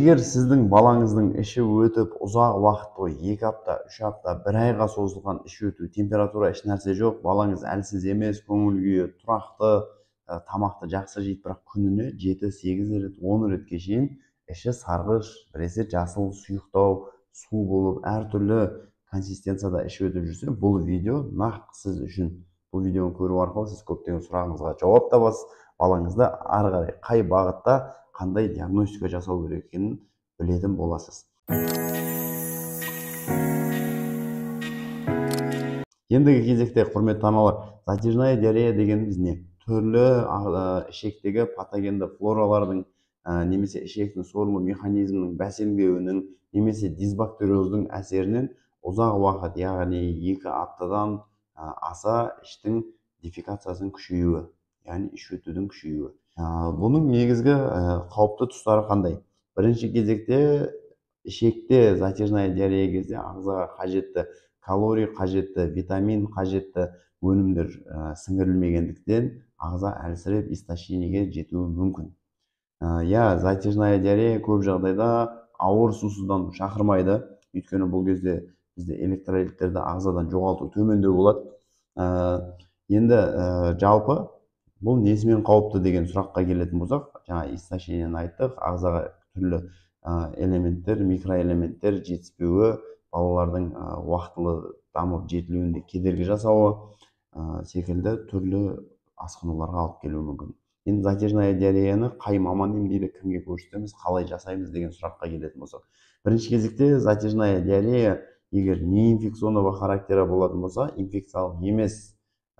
Егер сіздің балаңыздың іші өтіп, ұзақ уақыт бойы 2 апта, 3 апта, 1 айға созылған іші өту, температура еш нәрсе жоқ, балаңыз әлсіз емес, көңіл күйі тұрақты, тамақты жақсы жейді, бірақ күніне 7-8 рет, 10 ретке шейін іші сарғыш, біресе жасыл, сұйықтау, су болып, әртүрлі консистенцияда іші өтіп жүрсе, бұл видео нақ сіз үшін. Бұл видеоны көру арқылы сіз көптеген сұрағыңызға жауап табасыз, балаңызды ары қарай қай бағытта қандай диагностика жасау керек екенін білетін боласыз. Ендігі кезекте, құрметті аналар, затяжная диарея дегеніміз не? Түрлі ішектегі патогенді флоралардың немесе ішектің сорылу механизмінің бәсеңдеуінің немесе дисбактериоздың әсерінен ұзақ уақыт, яғни 2 аптадан аса іштің дефекациясының күшеюі, яғни іш өтудің күшеюі. Бұның негізгі қауіпті тұстары қандай? Бірінші кезекте ішекте затяжная диарея кезде ағзаға қажетті калорий, қажетті витамин, қажетті өнімдер сіңірілмегендіктен ағза әлсіреп истощениеге жетуі мүмкін. Иә, затяжная диарея көп жағдайда ауыр сусыздану шақырмайды, өйткені бұл кезде бізде электролиттерді ағзадан жоғалту төмендеу болады. Енді жалпы бұл несімен қауіпті деген сұраққа келетін болсақ, жаңа истощениені айттық, ағзаға түрлі элементтер, микроэлементтер жетіспеуі, балалардың уақытылы дамып жетілуінде кедергі жасауы секілді түрлі асқынуларға алып келуі мүмкін. Енді затяжная диареяны қай маман емдейді, кімге көрсетеміз, қалай жасаймыз деген сұраққа келетін болсақ, бірінші кезекте затяжная диарея егер неинфекционного характера болатын болса, инфекциялық емес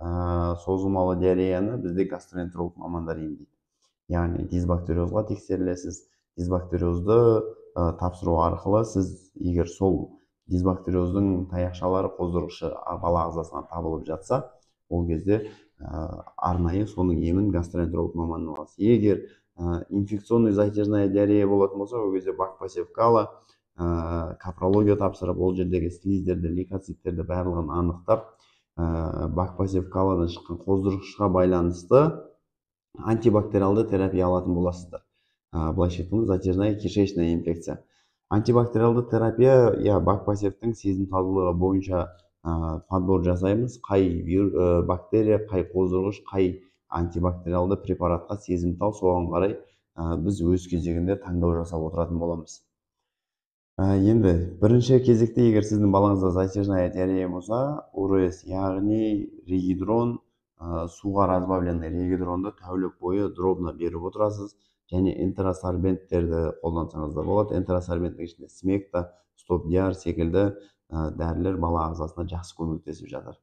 созылмалы диареяны бізде гастроэнтеролог мамандар емдейді. Яғни дисбактериозға тексерілесіз, дисбактериозды тапсыру арқылы сіз егер сол дисбактериоздың таяқшалары қоздырғышы бала ағзасынан табылып жатса, ол кезде арнайы соның емін гастроэнтеролог маманнан аласыз. Егер инфекционный затяжная диарея болатын болса, ол кезде бакпосев кала, капрология тапсырып, ол жердегі слиздерді, лейкоциттерді барлығын анықтап, бакпосев каладан шыққан қоздырғышқа байланысты антибактериалды терапия алатын боласыздар. Былайша айтқанда, затяжная кишечная инфекция. Антибактериалды терапия, иә, бакпосевтің сезімталдылығы бойынша подбор жасаймыз. Қай бактерия, қай қоздырғыш, қай антибактериалды препаратқа сезімтал, соған қарай біз өз кезегінде таңдау жасап отыратын боламыз. Енді бірінші кезекте егер сіздің балаңызда затяжная диарея болса, УРС, яғни регидрон, суға разбавленный регидронды тәулік бойы дробно беріп отырасыз, және энтеросорбенттерді қолдансаңыз да болады. Энтеросорбенттің ішінде смекта, стоп-диар секілді дәрілер бала ағзасына жақсы көмектесіп жатыр.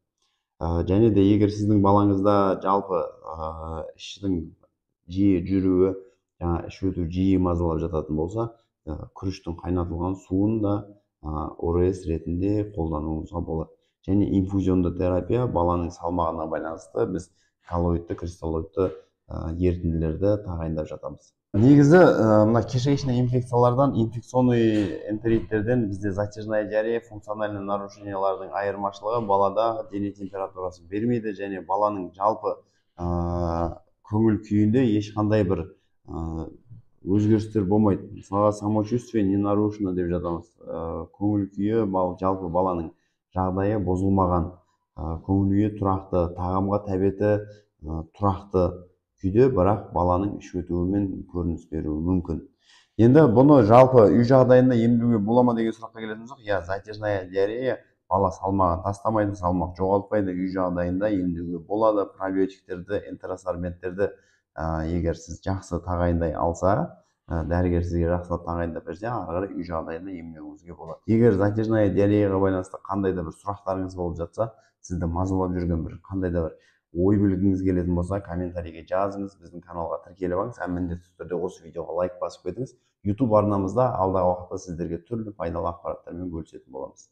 Және де егер сіздің балаңызда жалпы іштің жиі жүруі, жаңа іш өту жиі мазалап жататын болса, күріштің қайнатылған суын да ОРС ретінде қолдануыңызға болады. Және инфузионды терапия баланың салмағына байланысты біз коллоидты, кристаллоидты ерітінділерді тағайындап жатамыз. Негізі мына кишечный инфекциялардан, инфекционный энтериттерден бізде затяжная диарея, функциональный нарушениялардың айырмашылығы балада дене температурасы бермейді және баланың жалпы көңіл күйінде ешқандай бір өзгерістер болмайды. Мысалға, самочувствие не нарушено деп жатамыз. Көңіл күйі, жалпы баланың жағдайы бұзылмаған, көңіл күйі тұрақты, тағамға тәбеті тұрақты күйде, бірақ баланың іш өтуімен көрініс беруі мүмкін. Енді бұны жалпы үй жағдайында емдеуге бола ма деген сұраққа келетін болсақ, иә, затяжная диарея бала салмағын тастамайды, салмақ жоғалтпайды, үй жағдайында емдеуге болады. Пробиотиктерді, энтеросорбенттерді егер сіз жақсы тағайындай алса, дәрігер сізге жақсылап тағайындап берсе, ары қарай үй жағдайында емдеуіңізге болады. Егер затяжная диареяға байланысты қандай да бір сұрақтарыңыз болып жатса, сізді мазалап жүрген бір қандай да бір ой білгіңіз келетін болса, комментарийге жазыңыз, біздің каналға тіркеліп алыңыз, һәм міндетті түрде осы видеоға лайк басып кетіңіз. YouTube арнамызда алдағы уақытта сіздерге түрлі пайдалы ақпараттармен бөлісетін боламыз.